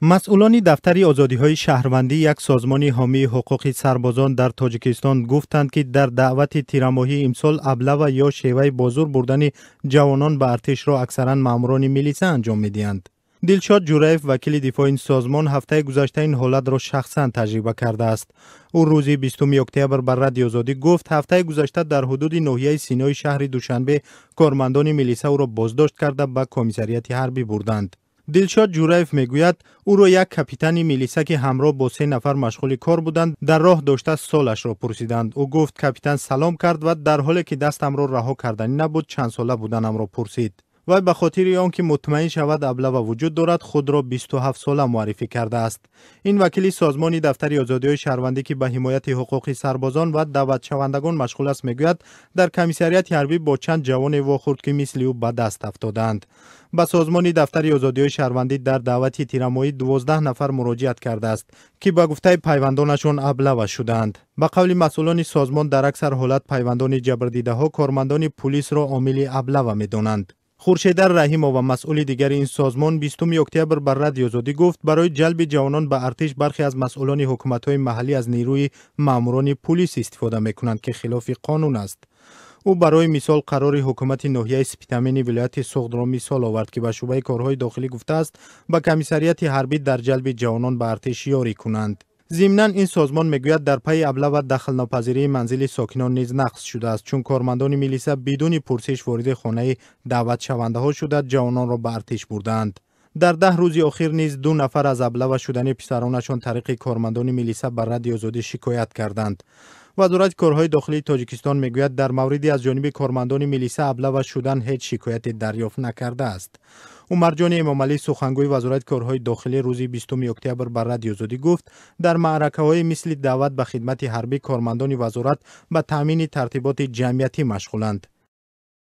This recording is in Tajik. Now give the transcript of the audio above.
Масъулони дафтари озодиҳои шаҳрвандӣ, як созмони ҳомии ҳуқуқи сарбозон дар Тоҷикистон, гуфтанд, ки дар даъвати тирамоҳии имсол облава ё шеваи бо зур бурдани ҷавонон ба артишро аксаран маъмурони милиса анҷом медиҳанд. Дилшод Ҷураев, вакили дифои ин созмон, ҳафтаи гузашта ин ҳолатро шахсан таҷриба кардааст. Ӯ рӯзи 20 октябр ба Радиои Озодӣ гуфт, ҳафтаи гузашта дар ҳудуди ноҳияи Синои шаҳри Душанбе кормандони милиса ӯро боздошт карда, ба комиссариати ҳарбӣ бурданд. Дилшод Ҷураев мегӯяд, ӯро як капитани милиса, ки ҳамроҳ бо се нафар машғули кор буданд, дар роҳ дошта солашро пурсиданд. Ӯ гуфт, капитан салом кард ва дар ҳоле ки дастамро раҳо карданӣ набуд, чанд сола буданамро пурсид. Вай ба хотири он ки мутмаин шавад облава вуҷуд дорад, худро 27 сола муаррифӣ кардааст. Ин вакили созмони дафтари озодиҳои шаҳрвандӣ, ки ба ҳимояти ҳуқуқи сарбозон ва даъватшавандагон машғул аст, мегӯяд, дар комиссариати ҳарбӣ бо чанд ҷавоне вохӯрд, ки мисли ӯ ба даст афтодаанд. Ба созмони дафтари озодиҳои шаҳрвандӣ дар даъвати тирамоҳӣ 12 нафар муроҷиат кардааст, ки ба гуфтаи пайвандонашон облава шудаанд. Ба қавли масъулони созмон, дар аксар ҳолат пайвандони ҷабрдидаҳо кормандони пулисро омили облава медонанд. Хуршеда Раҳимова, масъули дигари ин созмон, 20 октябр ба Радиои Озодӣ гуфт, барои ҷалби ҷавонон ба артиш бархе аз масъулони ҳукуматҳои маҳаллӣ аз нерӯи маъмурони пулис истифода мекунанд, ки хилофи қонун аст. Ӯ барои мисол қарори ҳукумати ноҳияи Спитамени вилояти Суғдро мисол овард, ки ба шӯъбаи корҳои дохилӣ гуфтааст, ба комиссариати ҳарбӣ дар ҷалби ҷавонон ба артиш ёрӣ кунанд. Зимнан ин созмон мегӯяд, дар пайи облава дахлнопазирии манзили сокинон низ нақз шудааст, чун кормандони милиса бидуни пурсиш вориди хонаи даъватшавандаҳо шуда, ҷавононро ба артиш бурдаанд. Дар 10 рӯзи охир низ ду нафар аз облава шудани писаронашон тариқи кормандони милиса ба Радиои Озодӣ шикоят карданд. Вазорати корҳои дохилии Тоҷикистон мегӯяд, дар мавриди аз ҷониби кормандони милиса облава шудан ҳеҷ шикояте дарёфт накардааст. Умарҷони Эмомалӣ, сухангӯи Вазорати корҳои дохилӣ, рӯзи 20 октябр ба Радиои Озодӣ гуфт, дар маъракаҳои мисли даъват ба хидмати ҳарбӣ кормандони вазорат ба таъмини тартиботи ҷамъиятӣ машғуланд.